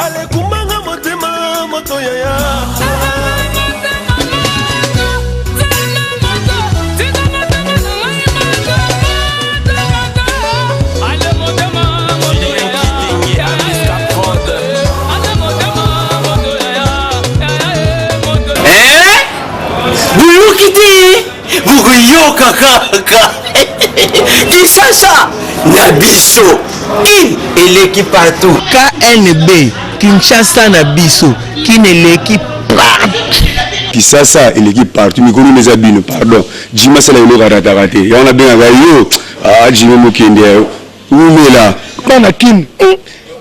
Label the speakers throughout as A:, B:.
A: Alekumbanga motema moto yaya.
B: Boyoki te, bokoyoka kaka. Kinshasa na biso, Kin eleki partout.
C: KNB, Kinshasa na biso, Kin eleki partout.
D: Kisasa eleki partout, mikolo eza bino, pardon. Jimmy asala eloko arataka te, yango nabengaka yo. Ah, Jimmy Mokende ya umela.
E: Bana Kin,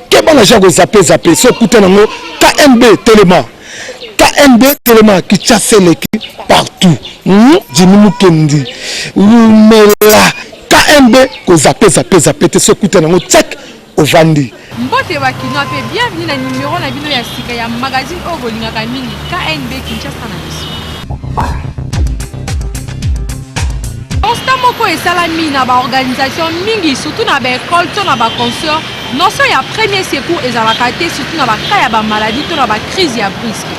E: keba na ja kozape zape so okuta nango. KNB telema, KNB telema, Kinshasa eleki partout. Jimmy Mukendi umela. KNB kozape zape zape te, so okuta nango check ovandi.
F: Mbote ba Kinois pe bienvenue na numero na bino ya sika ya magazine oyo bolingaka mingi, KNB Kinshasa na biso. Constat moko esalami na ba organisation mingi, surtout na ba école to na ba concert, notion ya premier secours ezalaka te, surtout na ba cas ya ba maladie to na ba crise ya brusque.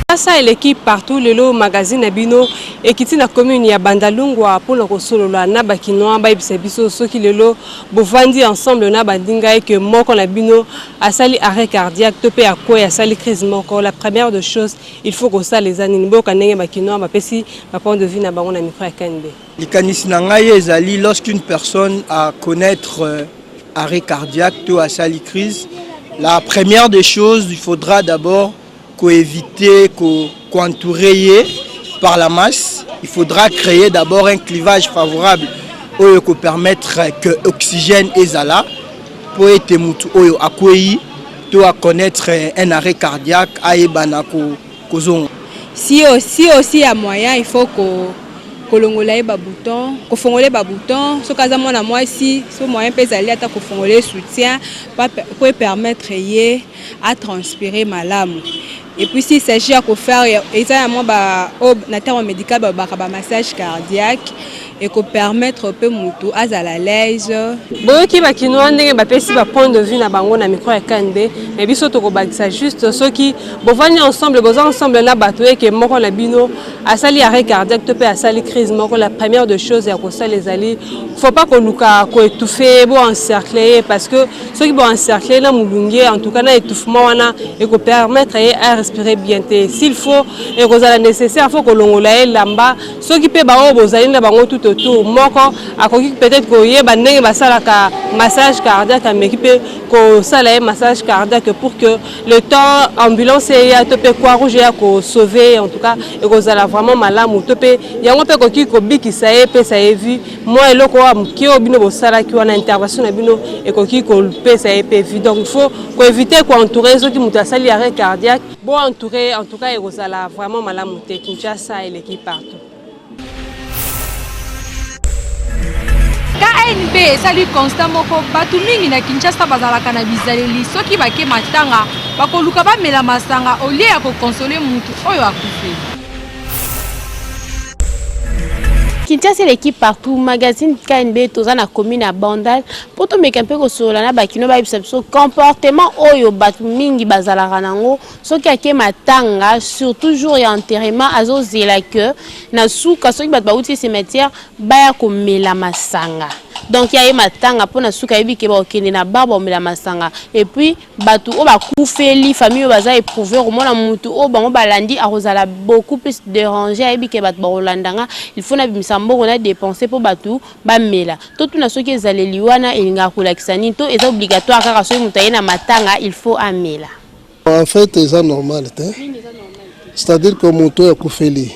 G: Kinshasa eleki partout. Lelo magazine na bino ekiti na commune ya Bandalungwa mpona kosolola na bakinois, bayebisa biso soki lelo bovandi ensemble na bandinga eke moko na bino asali arrêt cardiaque to mpe akwei, asali crise moko, la première de choses il faut kosala eza nini? Boyoka ndenge bakinois bapesi ba point de vue na bango na micro ya KNB.
H: Likanisi na ngai ezali, lorsqu'une personne a connaître arrêt cardiaque to asali crise, la première des choses, il faudra d'abord koéviter koentourer ye par la masse. Il faudra créer d'abord un clivage favorable oyo kopermettre que oxygène ezala po ete mutu oyo akwei to a connaître un arrêt cardiaque ayebana kozonga.
I: Si aussi ya moyen, il faut ko kolongola ye babouton, kofongola ye babouton. Soki aza mwana mwasi, so moyen mpe ezali, ata kofongola ye soutien po epermettre ye atranspirer malamu. Et puis s'il s'agit ya kofaire, eza ya mwa ba oyo na terme médical balobaka bamassage cardiaque, ekopermettre mpe motu azala à l'aise.
G: Boyoki bakinois ndenge bapesi ba point de vue na bango na micro ya KNB. Mais biso tokobakisa juste, soki bovandi ensemble, boza ensemble na bato eke moko na bino asali arrêt cardiaque to mpe asali crise moko, la première de chose ya kosala ezali, faut pas koluka koétouffe, bo encercle ye, parce que soki bo encercle na molunge, en tout cas na étouffement wana ekopermettre ye arespirer bien te. S'il faut, ekozala nécessaire, faut kolongola ye lamba. Soki mpe baoyo bozali na bango tout autour, moko akoki peut-être koyeba ndenge basalaka massage cardiaque, ameki mpe kosala ye massage cardiaque pour que le temps ambulance eya to mpe croix rouge eya kosauve, en tout cas ekozala vraiment malamu, to mpe yango mpe ekoki kobikisa ye, epesa ye vie. Mwa eloko oyo moke oyo bino bosalaki wana, intervention na bino ekoki kopesa ye mpe vie. Donc il faut koéviter koentourer. Soki moto asali arrêt cardiaque, bo entourer, en tout cas ekozala vraiment malamu te. Kinshasa eleki partout.
F: KNB esali constat moko: bato mingi na Kinshasa bazalaka na bizaleli, soki bake matanga, bakoluka bamela masanga au lieu ya koconsoler mutu oyo akufeli.
J: Kinshasa eleki partout, magazine KNB, toza na commune ya Bandal mpo tomeka mpe kosolola na bakino, bayebisa biso comportement oyo bato mingi bazalaka nango soki ake matanga, surtout jour ya enterrement, azozela ke na suka soki bato bauti cimetière baya komela masanga. Donc ya ye matanga mpo na suka, ayebi ke bakokende na bar, bakomela masanga. Et puis bato oyo bakufeli, famille oyo baza éprouvé, komona mutu oyo bango balandi akozala beaucoup plus dérangé. Ayebi ke bato bakolanda nga, il faut nabimisa mbongo na dépense mpo bato bamela. Totuna soki ezaleli wana elingaka kolakisa nini, to eza obligatoire kaka soki moto aye na matanga, il faut amela?
K: En fait, eza normal te. C'est-à-dire que moto oyo akufeli,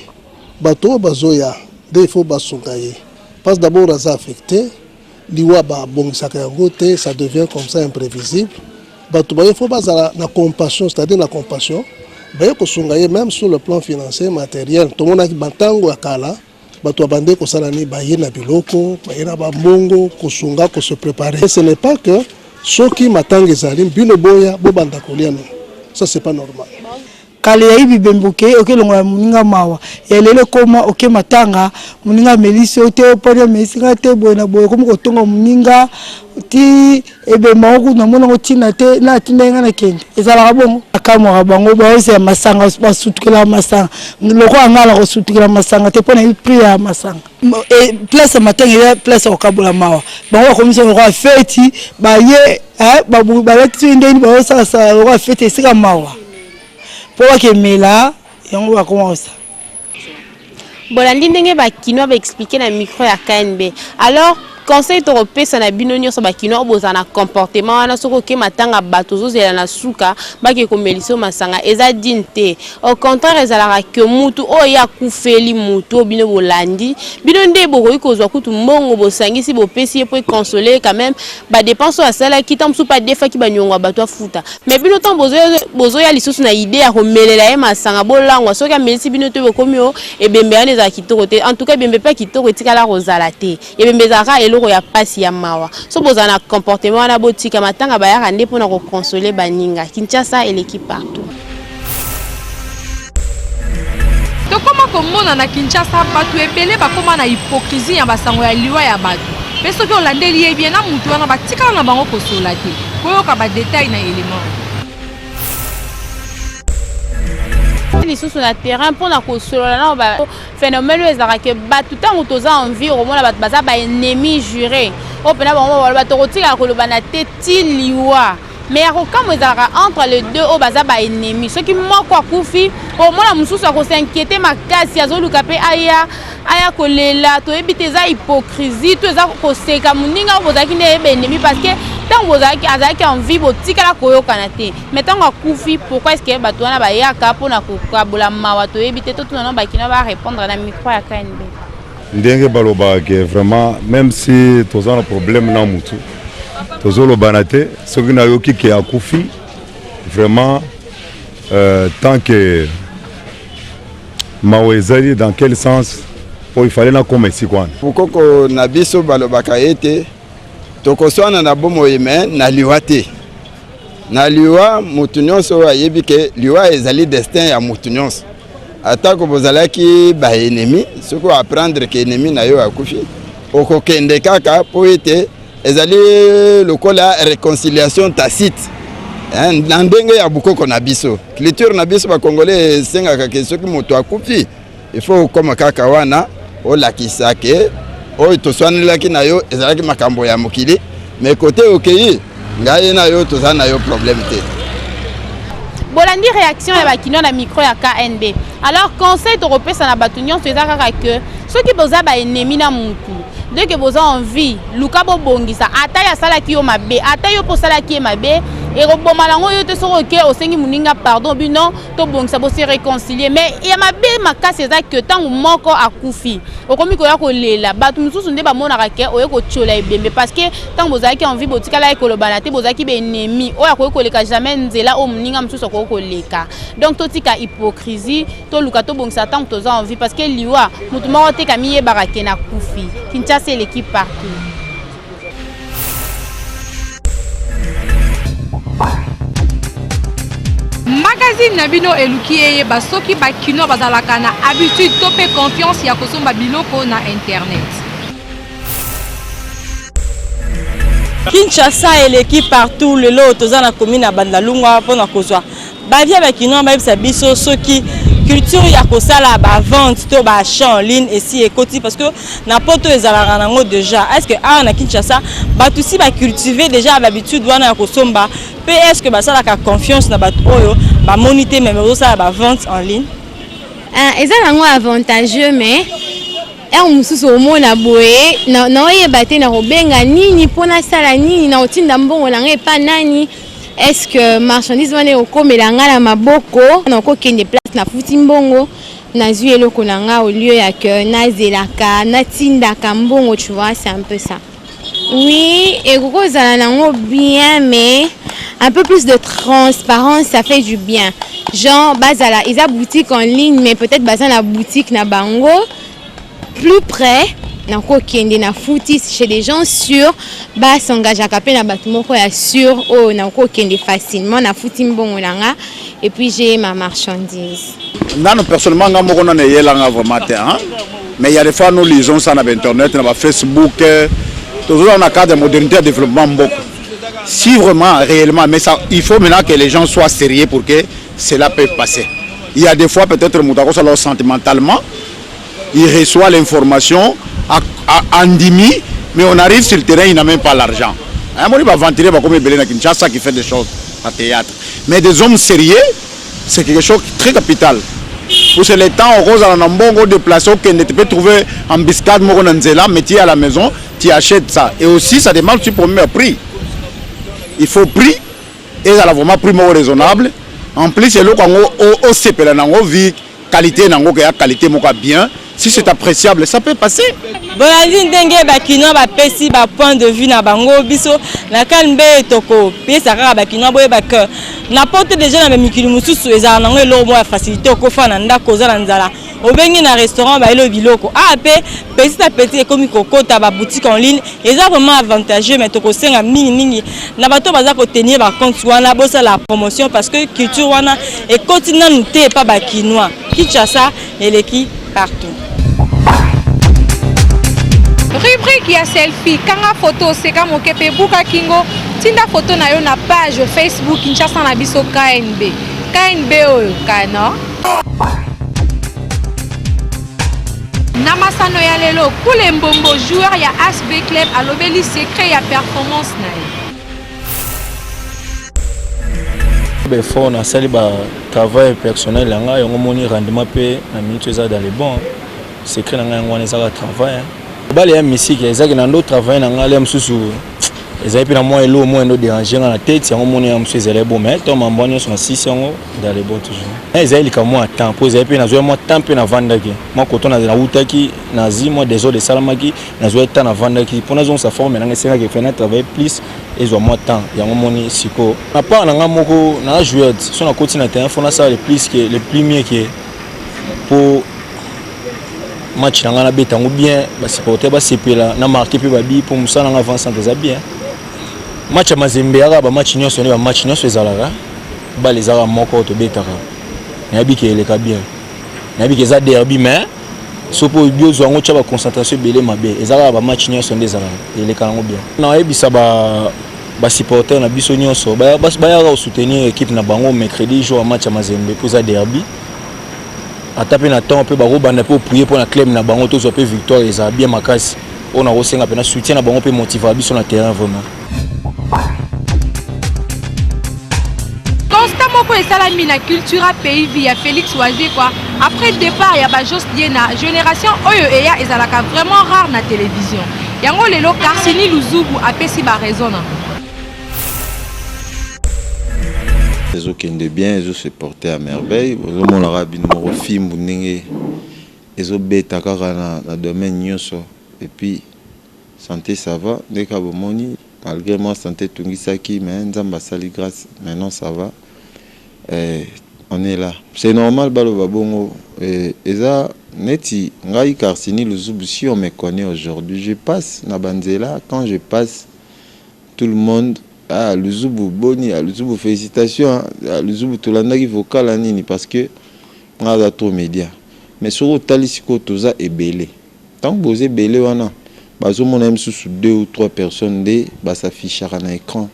K: bato oyo bazoya nde il faut basunga ye, parce d'abord aza affecté. Liwa babongisaka yango te, ça devient comme ça imprévisible. Bato baye, faut bazala na compassion, c'est-à-dire na compassion, baye kosunga ye même sur le plan financier, matériel. Tomonaki bantango ya kala, bato babande kosala nini? Baye na biloko, baye na bambongo, kosunga, kose préparer. Ce n'est pas que soki matanga ezali, bino boya bobanda kolia. Non, ça c'est pas normal.
L: Kala eyayi bibembe okeyi oke longola moninga mawa ya lelo ekoma oke matanga moninga amelisi yo te poni amelisi nga te boye na boye okomi kotonga moninga ti ebembe yango kutu namoni yango ntina te na atindaki nga nakende ezalaka bongo akamwaka bango baozela masanga basutukelaka masanga lokola ngai nakosutukela masanga te mpo nayebi prix ya masanga e, place ya matanga eza place ya kokabola mawa bango bakomisa lokola feti baye eh, balati soki ndeni baosalasala lokola feti esika mawa mpo bakemela yango bakoma kosala.
J: Bolandi ndenge ba kinois ba expliquer na micro ya KNB. Alors conseil tokopesa na bino nyonso ba kinois oyo bozala na comportement wana soki oke matanga bato ozozela na suka bake komelisa yo masanga eza digne te. Au contraire ezalaka que mutu oyo ye akufeli mutu oyo bino bolandi bino nde bokoki kozwa kutu mbongo bosangisi bopesi ye mpo econsoler ye quand même ba depenses oyo asalaki tango mosusu pe adefaki ba niongo ya batu afuta mais bino tango bozoya lisusu na idee ya komelela ye masanga bolangwa soki amelisi bino te bokomi o ebembe wana ezala kitoko te en tout cas ebembe pe ya kitoko etikala kozala te ebembe ezalaka kaka eloko ya pasi ya mawa soki bozala na comportement wana botika matanga bayaka nde pona ko consoler baninga Kinshasa eleki partout.
F: Tokoma komona na Kinshasa batu ebele bakoma na hypocrisie ya basango ya liwa ya batu pe soki olandeli ye bien na mutu wana batikala na bango kosolola te. Boyoka ba details na element.
J: Lisusu na terrain pona kosolola na ba phenomène oyo ezalaka ke batu tango toza en vie okomona batu baza ba ennemis jure oyo pena bango baloba tokotikala kolobana te ti liwa. Mais ya kokamwa ezalaka entre les deux oyo baza ba ennemis soki moko akufi omona mosusu ako s'inquiéter makasi azoluka pe aya aya kolela toyebi te eza hypocrisie to eza koseka moninga oyo bozalaki nde ye ba ennemis parce que ntango bozalaki azalaki en vie botikala koyokana te mais ntango akufi pourquoi est-ce que bato wana bayaka mpona kokabola mawa toyebi te totuna no bakino ba répondre na micro ya KNB.
D: Ndenge balobaka ke vraiment meme si toza na problème na mutu tozolobana te soki nayoki ke akufi vraiment euh, tant que mawa ezali dans quel sens po il fallait nakoma esika wana.
M: Bokoko na biso balobaka ete tokoswana na bomoi me na liwa te. Na liwa moto nyonso oyo ayebi ke liwa ezali destin ya moto nyonso, atako bozalaki ba ennemi, soki oapprendre ke ennemi na yo akufi, okokende kaka mpo ete ezali lokola reconciliation tacite na ndenge ya bokoko na biso. Culture na biso ba Congolais esengaka ke soki moto akufi il faut okoma kaka wana olakisa ke oyo toswanelaki na yo ezalaki makambo ya mokili mais kote okeyi ngai na yo toza na yo problème te.
J: Bolandi reaction ya ba kinois na micro ya KNB. Alors conseil tokopesa na bato nyonso eza kaka que soki boza ba ennemi na mutu dès que boza en vie luka bobongisa ata ye asalaki yo mabe ata yo mpe osalaki ye mabe ekoboma nango yo te soki oke osengi moninga pardon bino tobongisa bo se reconcilier mais ya mabe makasi eza que ntango moko akufi okomi koya kolela bato mosusu nde bamonaka ke oye kotiola ebembe parce que ntango bozalaki envie botikalaki kolobana te bozalaki baennemi oyo akoki koleka jamais nzela oyo moninga mosusu akoki koleka donc totika hypocrisie toluka tobongisa ntango toza envie parce que liwa moto moko te kamiyebaka ke nakufi Kinshasa eleki partout.
F: Magazine na bino eluki eyeba soki ba kinois bazalaka na habitude to pe confiance ya kosomba biloko na internet.
N: Kinshasa eleki partout lelo toza na commune ya Bandalungwa mpona kozwa Ba vieux ba kinois bayebisa biso soki culture ya kosala ba vente to ba achat en ligne esi ekoti parce que na poto ezalaka nango déjà est ce que awa na Kinshasa bato si ba cultiver déjà ba habitude wana ya kosomba pe est ce que basalaka confiance na bato oyo bamoni te mais bazosala ba vente en ligne?
J: Ah, eza nango avantageux mais heure mosusu omona boye naoyeba te nakobenga nini mpo nasala nini nakotinda mbongo na ngai epa nani Est ce que marchandise wana ekokomela nga na maboko nakokende place nafuti mbongo nazwi eloko na nga au lieu ya que nazelaka natindaka mbongo tu vois c'est un peu ça. Oui ekoki kozala nango bien mais un peu plus de transparence ça fait du bien genre bazala eza boutique en ligne mais peut-être baza na boutique na bango plus près. Nakokende na futi chez des gens sûrs, ba s'engageaka pe na bato moko ya sûr oyo nakokende facilement, nafuti mbongo na nga et puis j'ai ma marchandise.
O: Nanu personnellement nga moko nanu eyela nga vraiment te hein? Mais il y a des fois nous lisons ça na ba internet na ba Facebook tozozala na cadre ya modernité ya développement mboka si vraiment réellement mais ça il faut maintenant que les gens soient sérieux pour que cela peut passer. Il y a des fois peut-être moto akosala sentimentalement, il reçoit l'information andimi, mais on arrive sur le terrain, il n'a même pas l'argent. Amoni ba aventurier bakomi ebele na Kinshasa qui fait des choses à théâtre, mais des hommes sérieux, c'est quelque chose de très capital. Pour le temps okozala na mbongo déplacer okende, tu peux trouver embuscade moko na nzela, mais tu es à la maison, tu achètes ça. Et aussi ça demande aussi premier prix, il faut prix ezala vraiment prix moko raisonnable. En plus eloko yango osepela nango vi qualité nango ke ya qualité moko ya bien, si c'est appréciable, ça peut passer.
N: Bolandi ndenge bakinois bapesi ba point de vue na bango. Biso na KNB tokopesa kaka bakinois boyeba ke na poto deja na bamikili mosusu ezala nango eloko moko ya facilité. Okofa na ndako, oza na nzala, obengi na restaurant, bayelo biloko. A mpe petit à petit ekomi kokota baboutique en ligne, eza vraiment avantageux. Mais tokosenga mingimingi na bato baza kotenir bacompte wana, bosala promotion parce que culture wana ekoti nanu te epa bakinois. Kinshasa eleki partout.
F: Rubrique ya selfie: kanga foto, oseka moke mpe buka kingo, tinda foto na yo na page Facebook Kinshasa na biso KNB. KNB oyo kano. Na masano ya lelo, Kule Mbombo, joueur ya ASB Club, alobeli secret ya performance na ye.
P: Effort nasali, ba travail personnel ya ngai yango moni rendement mpe na minute eza dans le bon. Secret na ngai yango wana, ezaka travail. Bale ya misike ezaki na ndo travail na ngai ya mosusu ezali mpe na mwa eloko moko endo déranger nga na tete yango moni ya mosusu ezali bon, mais to mambo nyonso na sisi yango dans le bon toujours. Ezali likambo mwa temps mpo ezali mpe nazwaki mwa temps mpe navandaki mwa koto, nawutaki nazi mwa désordre esalamaki, nazwaki temps, navandaki mpo nazongisa forme nanga. Esengaki fe na travailler plus, ezwa mwa temps yango moni. Sikoyo na part na nga moko na joueur, so nakoti na terrain, faut nasala le plus que le plus mieux que mpo match na ngai nabeta yango bien, basupporter basepela na marquer mpe babi mpo mosala nanga avant-centre eza bien. Match ya Mazembe yaka bamatch nyonso nde bamatch nyonso ezalaka bale ezalaka moko tobetaka, nayebi ke eleka bien, nayebi ke eza derby, mais so mpo oyebi ozwa yango, tya baconcentration ebele mabe, eza kaka bamatch nyonso nde ezalaka eleka yango bien. Nayebisa basupporter na biso nyonso bayaka kosoutenir équipe na bango mercredi, jour ya match ya Mazembe, mpo eza derby. Ata mpe na temps mpe bakobanda mpe oprier mpo na club na bango tozwa mpe victoire, ezala bien makasi. Oyo nakosenga mpe na soutien na bango mpe motivaka biso na terrain vraiment.
F: Constat moko esalami na Cultura Pays Vie ya Félix Wazekwa après départ ya bajos Diena, génération oyo eya ezalaka vraiment rare na télévision. Yango lelo Karsini Luzubu apesi baraison nango.
Q: Ezokende bien, ezose porter à merveille. Ozomonaka bino moko fimbu ndenge ezobeta kaka na domaine nyonso. Et puis santé, ça va nde kaka bomoni, malgré moi santé etungisaki, mais Nzambe asali grâce, maintenant ça va. On est là, c'est normal baloba bongo. Eza neti ngai Karsini Luzubu, si on me connaît aujourd'hui, je passe na banzela, quand je passe, tout le monde: "Ah Luzubu, boni? Ah Luzubu, félicitations. Ah Luzubu, tolandaki vocal ya nini?" Parce que nga aza trop média. Mais soki otali sikoyo, toza ebele. Ntango boza ebele wana, bazomona ye mosusu deux ou trois personnes nde basaffichaka na écran,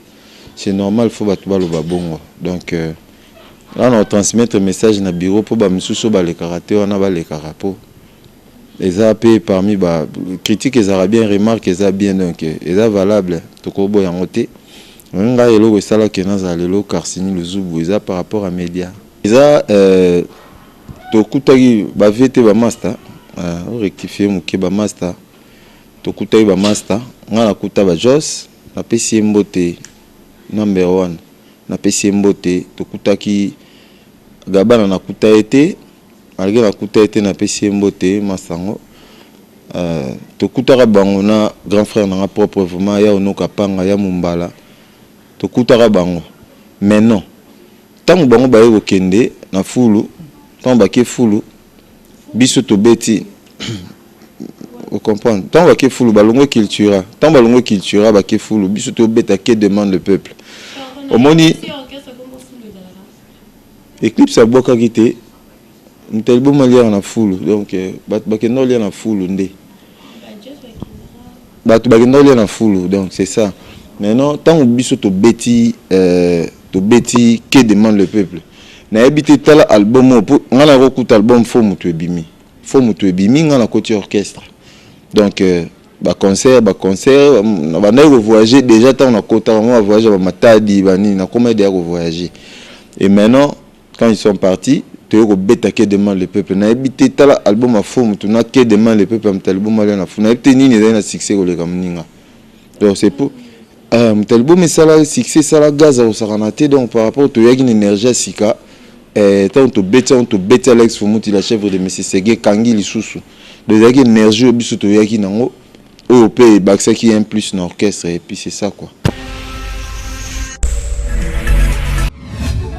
Q: c'est normal, faut bato baloba bongo. Donc wana otransmettre message na bureau mpo bamisusu oyo balekaka te wana balekaka, mpo eza mpe parmi ba critique ezalaka bien, remarque eza bien, donc eza valable, tokoboya yango te. Ngai eloko esalaki nazala lelo Karsini Luzubu eza par rapport à média. Eza tokutaki bavie te, bamaster orectifie moke, bamaster tokutaki bamaster. Ngai nakuta bajos, napesi ye mbote number one, napesi ye mbote. Tokutaki Gabana, nakuta ye te, malgré nakuta ye te, napesi ye mbote masango. Tokutaka bango na grand frère nanga propre vraiment ya Onoka Panga ya Mombala, tokutaka bango. Mais non, ntango bango baye kokende na fulu, ntango bake fulu, biso tobeti. Ocomprendre? Ntango bake fulu balongwe cultura, ntango balongwe cultura bake fulu, biso tobeta Que demande le peuple. Omoni Eclipse abwakaki te moto ya liboma aliaka na fulu, donc bato bakenda kolia na fulu nde bato bakenda kolia na fulu, donc c'est ça. Maintenant ntango biso tobeti tobeti Que demande le peuple, nayebi te. Tala album oyo, po ngai nakokuta album fo moto ebimi, fo moto ebimi, ngai nakoti orchestre. Donc baconcert, baconcert, nabandaki kovoyage déjà. Ntango nakotaka ngo bavoyage ya bamatadi banini, nakomaki déjà kovoyage. Et maintenant quand ils sont partis, toye kobeta Que demande le peuple. Nayebi te, tala album ya fo motu na Que demande le peuple ya moto ya liboma alia na fu, nayebi te nini ezali na succès koleka moninga. Donc c'est pour moto ya liboma esala succès, esala gaz akosakana te. Donc par rapport toyaki na énergie ya sika, ntango tobeti yango, tobeti Alex Fumuti, la chèvre de Messie Sege ekangi lisusu. Donc ezalaki énergie oyo biso toyaki nango, oyo mpe ebakisaki un plus na orchestre, et puis c'est ça quoi.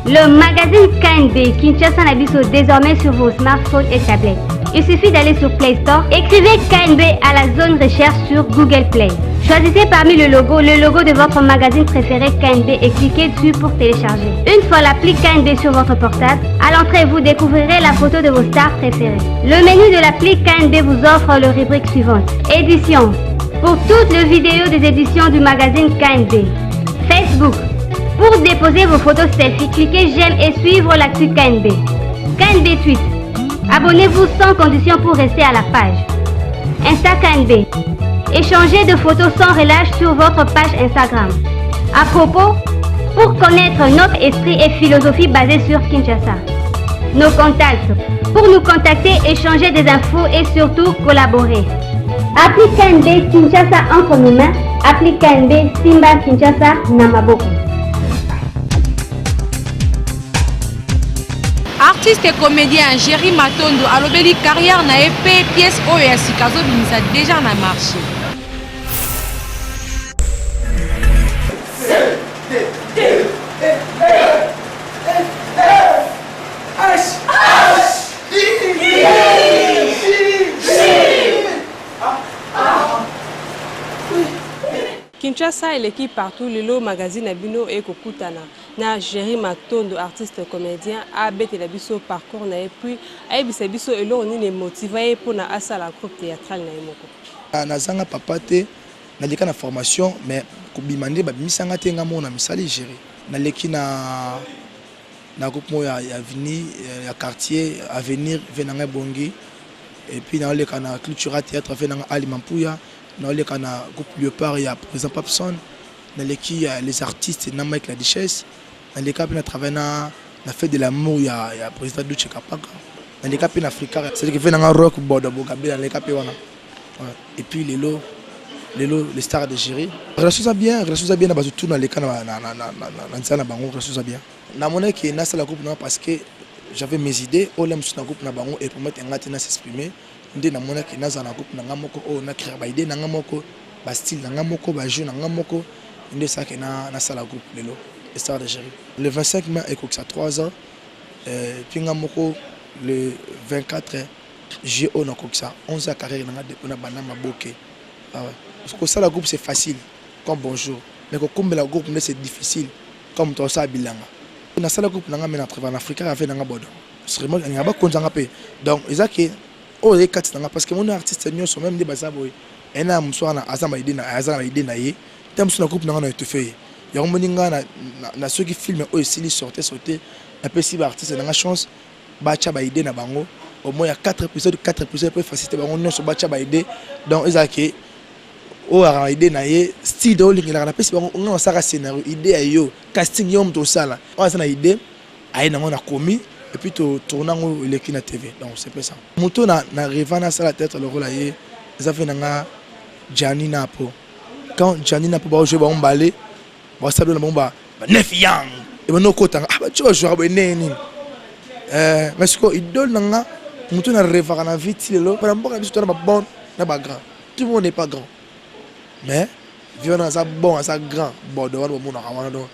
R: Le magazine KNB Kinshasa na biso désormais sur vos smartphones et tablettes. Il suffit d'aller sur Play Store, écrivez KNB à la zone recherche sur Google Play. Choisissez parmi le logo de votre magazine préféré KNB et cliquez dessus pour télécharger. Une fois l'appli KNB sur votre portable, à l'entrée vous découvrirez la photo de vos stars préférées. Le menu de l'appli KNB vous offre le rubrique suivante. Édition. Pour toutes les vidéos des éditions du magazine KNB. Facebook. Pour déposer vos photos selfie, cliquez j'aime et suivre l'actu KNB. KNB Tweet. Abonnez-vous sans condition pour rester à la page. Insta KNB. Échangez de photos sans relâche sur votre page Instagram. À propos, pour connaître notre esprit et philosophie basée sur Kinshasa. Nos contacts. Pour nous contacter, échanger des infos et surtout collaborer. Appli KNB Kinshasa entre nos mains. Appli KNB Simba Kinshasa na maboko.
F: Artiste et comédien Jerry Matondo alobeli carrière na ye mpe pièce oyo ya sika azobimisa déjà na marché.
A: C, D, D, E, F, F, F, H, H, I, I, J, A, A.
G: Kinshasa eleki partout. Lelo magazine na bino ekokutana na Jerry Matondo, artiste comédien, abetela biso parcours na ye, puis ayebisa biso eloko nini emotiva ye mpona asala groupe théâtral na ye moko.
S: Nazanga papa te, naleka na formation, mais kobima nde babimisanga te. Nga moko na misali Géri, naleki na groupe moko ya avenir ya quartier Avenir ve na ngai Bongi, et puis naoleka na Cultura Théâtre ve na ngai Ali Mampuya, naoleka na groupe Léopard ya président Papson, naleki ya les artistes na Mike la Duchesse, naleka mpe na travail na Fête de l'amour ya président Duche Kapaka, naleka mpe na Africa, c'est-à-dire que ve na nga Rock Bodo Bogabela, naleka mpe wana. Ouais. Et puis lelo lelo le star de Géri, relation eza bien, relation eza bien na bato tu naleka na nzela na bango, relation eza bien. Namonaki nasala groupe na parce que j'avais mes idées oyo la mosusu na groupe na bango et permettre nga te na s'exprimer. Nde namonaki nazala na groupe na nga moko oyo nacréer baidée na nga moko, bastyle na nga moko, bajeu na nga moko. Nde esalaki nasala groupe lelo le star de Géri. Le 25 mai ekokisa 3 ans, puis nga moko le 24 juillet oyo nakokisa 11 ans carrière na nga depuis na banda maboke. Ah ouais. Kosala groupe, c'est facile comme bonjour, mais kokumbela groupe nde c'est difficile comme moto asala bilanga. Nasala groupe na nga, mais na travail na Afrika ave na nga bodo vraiment alinga bakonzanga mpe. Donc eza ke oyo ezali kati na nga, parce que moni artiste nyonso même nde baza boye, ena ya mosu wana aza na baidée, aza na baidée na ye te. Mosu na groupe na nga na étouffe ye yango. Moni nga na soki film oyo esili sorte sorte, napesi baartiste na nga chance batya baidée na bango au moins ya 4 épisodes, 4 épisodes mpo efacilité bango nyonso batya baidée. Donc ezalaki oyo aka idée na ye, style oyo olingelaka, napesi bango. Nga nasalaka scénario, idée ya yo, casting yo moto osala. Oyo aza na idée aye nango, na komi, et puis totourne yango, eleki na TV. Donc c'est ça. Moto na rêva nasala théâtre lokola ye eza mpe na nga Gianni Napo. Quand Gianni Napo baojouer bango mbale, basala na bango ba nef yang ebandi okotanga, ah, bato bajouaka boye ndenge nini? Mais sikoyo idole na nga, moto na rêvaka na vie ti lelo, mpona mboka na biso tona babon na bagrand, tout le monde n'est pas grand, mais vie wana aza bon, aza grand bodo wana bomonaka wana. Donc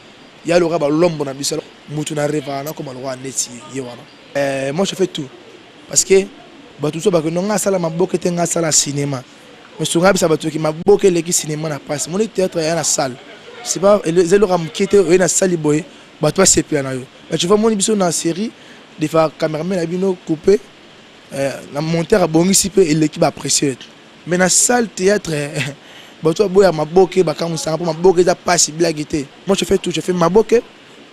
S: ya loka balombo na biso, motu na rêvaka nakoma lokola neti ye wana. Moi je fais tout parce que bato mosusu bakende nga asala maboke te, nga asala cinéma. Mais songa yebisa bato ke maboke eleki cinéma na pasi. Moni théâtre ya na salle. C'est pas eza eloko ya moke te oye na salle boye bato basepela na yo. Mais tu vois moni biso na série des fois cameraman na bino coupé euh, na monteur abongisi mpe eleki ba apprécier. Mais na salle théâtre bato baboya maboke bakamwisaka mpo maboke eza pasi blague te. Moi je fais tout, je fais maboke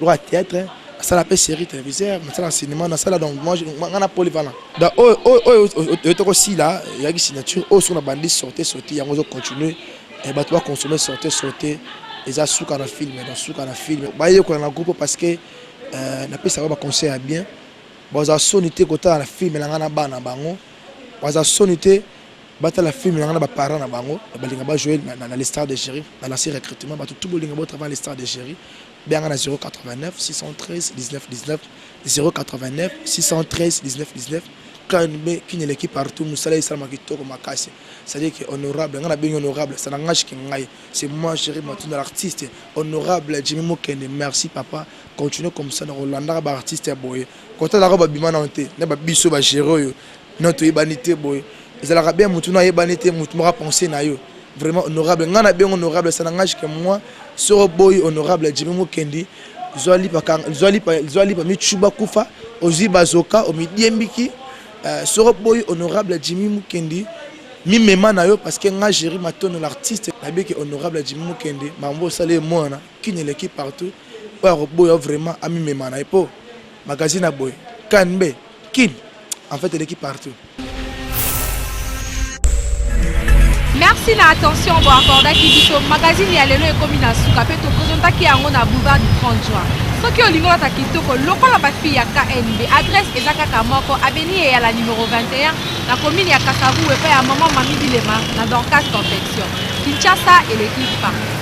S: lokola théâtre nasala mpe série téléviseur nasala cinéma nasala donc moi nga na polyvalent donc oyo oyo oyo tokosila eyaki signature oyo soki na bandi sorte sorte yango ozo continuer eh, bato baconsommer sorte sorte eza suka na film donc suka na film bayekola na groupe parce que euh, napesaka baconseil ya bien bazala soni te kotala na film na ngai na bana bango bazala soni te batala film na ngai na baparent na bango balinga bajoue na, na, na les stars de chéri na lancer recrutement bato tout bolinga botravaille les stars de chéri Benga na 089 613 19 19 089 613 19 19 KNB kin eleki partout musala esalama kitoko makasi c'est-à-dire que honorable nga nabengi honorable ça n'engage que ngai c'est moi Jerry Matunda l'artiste honorable Jimmy Mokende merci papa continue comme ça na kolandaka ba artiste ya boye kotalaka babima nano te na ba biso ba gérer oyo non toyebani te boye ezalaka bien mutu na ayebani te mutu moko apense na yo vraiment honorable nga na bengo honorable ça n'engage que moi soki oboyi honorable Jimmy Mukendi zwa lipa zwa lipa zwa lipa michuba kufa ozwi bazoka omidiembiki euh, soki oboyi honorable Jimmy Mukendi mimema na yo parce que nga Jerry Matono l'artiste nabiki honorable Jimmy Mukendi mambo osala emonana kin eleki partout oyo akoboya vraiment amimema na ye po magazine ya boye kanbe kin en fait eleki partout.
F: Merci na attention bo accordaki biso magazine ya lelo ekomi na suka pe to presentaki yango na boulevard du 30 juin. Soki olingi olata kitoko lokola ba fille ya KNB, adresse eza kaka moko avenue Eyala numero 21 na commune ya Kasavubu epai ya maman Mami Bilema na Dorcas Confection. Kinshasa eleki partout.